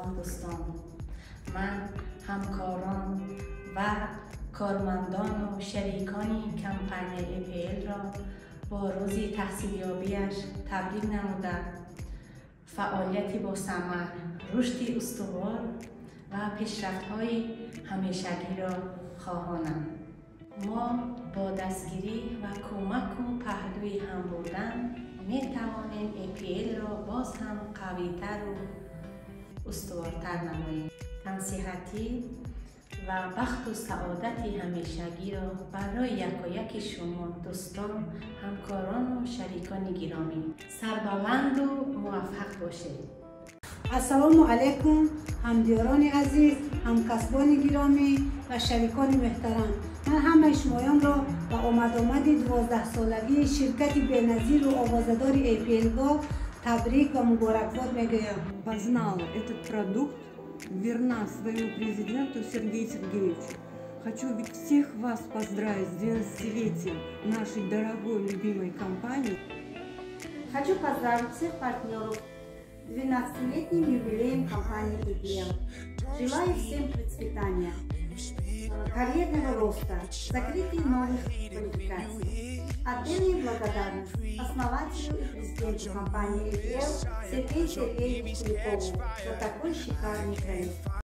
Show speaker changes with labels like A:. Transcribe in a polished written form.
A: Азизон, дӯстон, ман ҳамкорон ва кормандону шарикони компанияи APL-ро бо рӯзи таҳсилёбиаш табрик намуда, фаъолияти босамар, рушди устувор ва пешрафтҳои ҳамешагиро хоҳонам. Мо бо дастгирӣ ва кӯмаку паҳлӯи ҳам будан метавонем APL-ро боз ҳам қавитару устувортар намоем. Тансиҳатӣ ва бахту саодати ҳамешагиро барои якояки шумо, дӯстон, ҳамкорону шарикони гиромӣ. Сарбаланду муваффақ бошед.
B: Ассалому алайкум, ҳамдиёрони азиз, ҳамкасбони гиромӣ ва шарикони муҳтарам. Ман ҳамаи шумоёнро ба омадомади 12-солагии ширкати беназиру овозадори APL Gold табрик ва муборакбод мегӯям.
C: Познала этот продукт, верна своему президенту Сергею Сергеевичу. Хочу ведь всех вас поздравить с 12-летием нашей дорогой, любимой компании.
D: Хочу поздравить всех партнеров с 12-летним юбилеем компании APL. Желаю всем процветания, карьерного роста, закрытия новых квалификаций. Отдельная благодарность основателю и президенту компании APL Сергею Сергеевичу Куликову за такой шикарный проект.